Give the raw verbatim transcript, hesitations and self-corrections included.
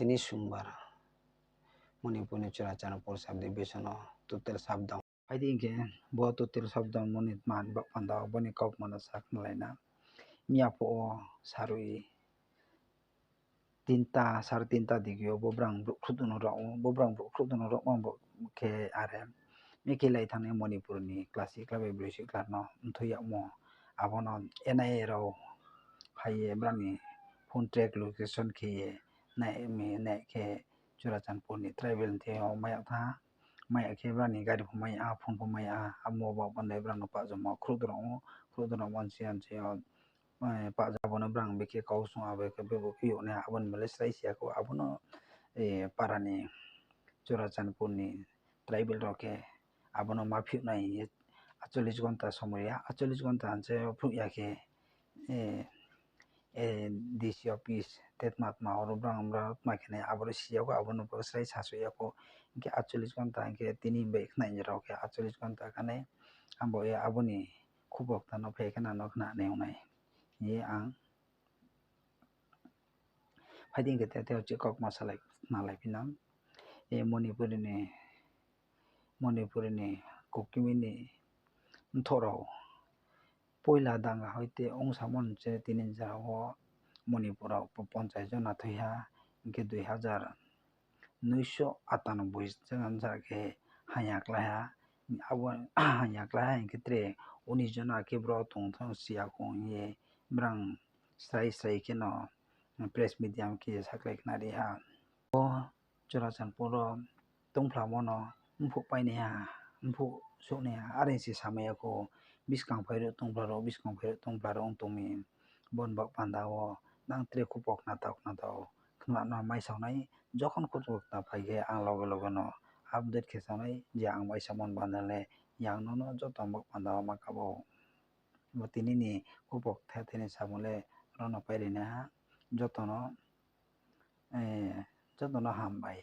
tini Sumbar Manipur ni Churachandpur sub division o total shutdown. Phai di hing khe, bo total shutdown mo ni tma ni baoh panda wo bo ni kaukma no sa khnalai na. Miya phuh wo sarui tinta, sare tinta digi yo bo brang brouh khruh tong no rao, bo brang brouh khruh tong no rao mang bo khe are. Mi khe lai thanng ni Manipur ni class six class bai broi six class no mthoi yagmo. Abo no N I A rao phai ye brang ni phone track location khe ye nai mi nai khe Churachandpur ni tribal thing yo mai yag tha. Mai ya khe brang ni gari pho mai ya, phone pho mai ya, amo baoh panda ye brang no pahjamo khruh tong rao, khruh tong rao mansi ansi yo, pahjamo no brang bekhe kau sung abo khe bebo khe yag nai abo ni mole srai si ya khou abo no, para ni Churachandpur ni tribal rao khe abo no ma phiouh nai hing ye আটচল্লিশ ঘণ্টা সময় ya, আটচল্লিশ ঘণ্টা anse phiouh ya khe, D C office te tma tma oro brang brang tma khe nai abo ro si ya khou abo no bo srai sasu ya khou. Hing khe আটচল্লিশ ঘণ্টা hing khe tini bai khnai ni rao khe আটচল্লিশ ঘণ্টা kha nai. Abo ye abo ni khupokta no phai khe nang no khna nai ong nai hing ye ang phai di hing khe te te uchih kaukma salai khnalai phi na. Manipur ni, Manipur ni Kukimi ni mthoh rao poila danga hoite ongsamo ni se tini jora wo Manipur rao পঞ্চাশ জন thoi ha, hing khe দুই হাজার নয়শো আটানব্বই জন jora khe haya klái ha. Abo haya klái ha hing khe tre উনিশ জন khe bro tong thang si ya khou hing ye brang srai srai khe no press media khe sakhlai khnari ha. Bo Churachandpur wo tongphlamo no mphuh painaiha, mphuh souhnaiha, are se samai ya khou, buskang phai ruh tongphla ruh, buskang phai ruh tongphla ruh ong tong mi. Bo ni baoh panda wo nang tre khupo khna tao khna tao khna no maisao nai, jokhon khupo khna phai khe ang loge loge no update khe sao nai, je ang maisamo ni panda le yang no no joto baoh panda wo ma kabo. Bo tini ni khupo kthai thai ni samung le ro no pairi naiha, joto no, joto no hambai.